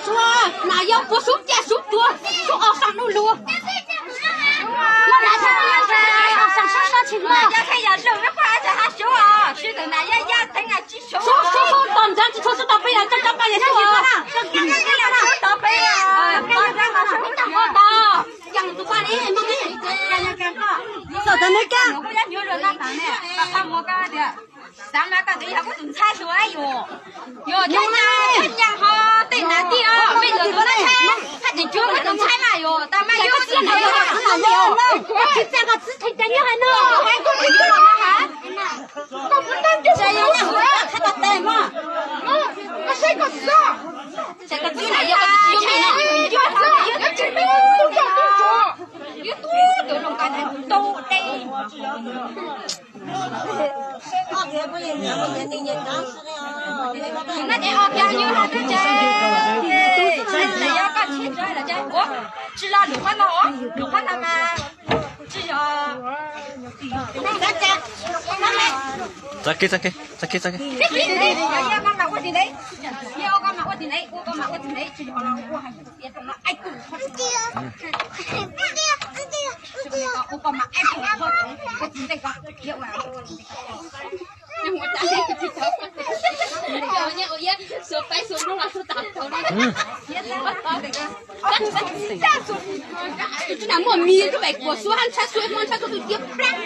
Suav, mas yog puas sub caj sub tuag, sub os sam nuj lug. Muaj nas tshaj, os sam sub sab tsis muaj. Sub sub sub tom ntawd tsis tshua sub tau peb yam, coj cov paj yam sub os. Sub tau peb yam. Tau tus paj li, tau tus neb kab. Xav mas koj twb yog kuv tus ntxhais hluas yus. Yus thiab nyab ho tej nas tij os, peb yuav tus ntxhais, haj tseem cuag kuv tus ntxhais mas yus tau mas yus tsis txaj koj txwv theem cov nyuj hais no. Koj puas tau coj kuv tus ntxhais tau tes mas, koj saib koj txwv, koj txwv na yog koj tsis yog me na, yog txwv yog tsis me, tus coj tus tsuag, yus tus tus zoo nkaus tus dej. Nab ces ho kiag yus los twb ces, tsis yog koj tsis tso los ces ua, tsis los lus qhov no, lus qhov no mas tsis yog. Txav kev, txav kev, txav kev, txav kev. Yog koj mas ua tim ntawd, yog koj mas ua tim ntawd, ua koj mas ua tim ntawd, tsis yog los ua hais tias rau no ai kuv qhov, ua koj mas ai kuv qhov, ua tim ntawd koj, yog ua Tus tub na muaj mis rub pem kuam xua hab ntshai xua ib hmo ntshai koj tus cia plab.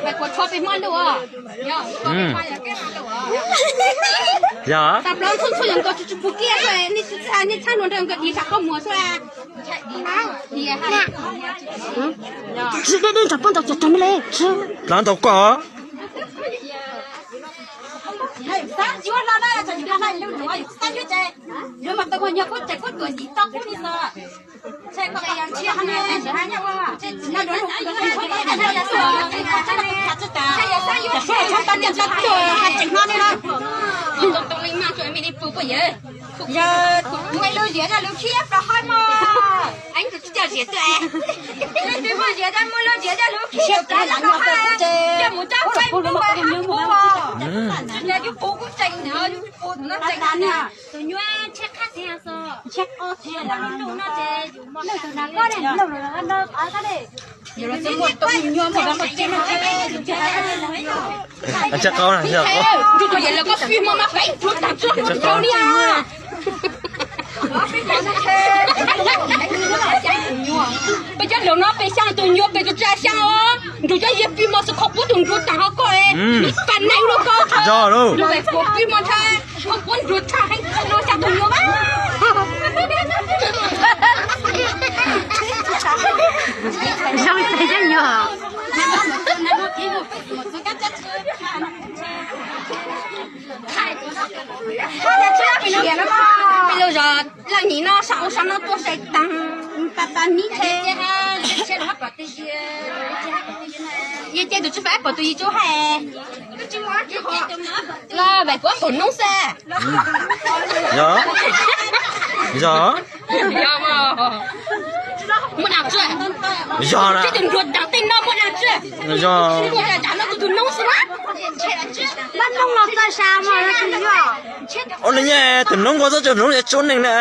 Pem kuam tshuav pem hmo ntuj. Yog. Tag plaub ntxhua ntxhua yog nkawd tsis tsis pus kiag, nej txhaj hluas nrog nkawd dim tsam qhov muag xwb. Tsis deb deb ntsog poj ntau cov tag me le. Dlav ntaus koj. Yog, muaj lub ziav zaj lub khib plaws hawb mog. Leej twg muaj ziav zaj muaj lub ziav zaj lub khib plaws hawb, coj mus coj faib pub hab pub. Tsis yog yus pub kuj tseem, yus pub tus no tseem. Tus nyuaj tsheb qab txiv xo. Tsheb qab txiv lub ntuj no ces yus mos. Ntshai qau na, ntshai qau. Nrug tus yawm laus koj fij hmo mas peb ntsuag tag tsuag ntsuag li. Peb cov laus no peb xyaa tus nyuaj peb tus tsa xyaa os. Nrug cov yawg fij hmo xwb qhov puab tus ntsuag tag ho koj es. Pab neeg lub koj. Yog lawm. Peb puab fij hmo ntshai qhov puab ntsuag tshaj heev no xyaa tus nyuaj mas. Zoo tes cov nyuaj. Peb lug zov leej nim no saum ub saum no tuaj sai taag tas tas nib ntshe. Yog ces tus tsis faj pom tus yim tsuj hais. Los vaim kuv pom noob xwb. Yog. Yog. Muaj dlaab tsi? Yog na. Tib tug ntsuag daag tej no muaj dlaab tsi? Yog. Muaj dlaab tsi no tus tug noob xwb na. Pab noob los txog sa mas yog. Ua li nyuaj tus noob nkaus txog tus noob yuav tsuab neeg na.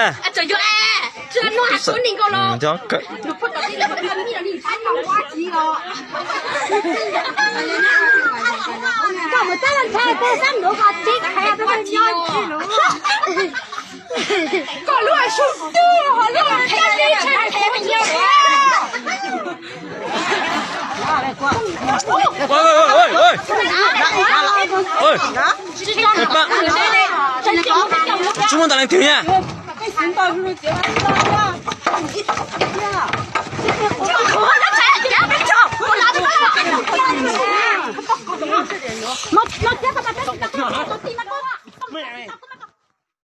Tsuab noob has tsuab neeg nkaus los. Koj mus tab laj ntshai peb sab ntuv qhov tseeb qhia rau koj nyob ntsis lus. Koj lub hais sub twg ho lub hais kab li tshaj kuv nyob. Tsis muaj ntawm leej twg na.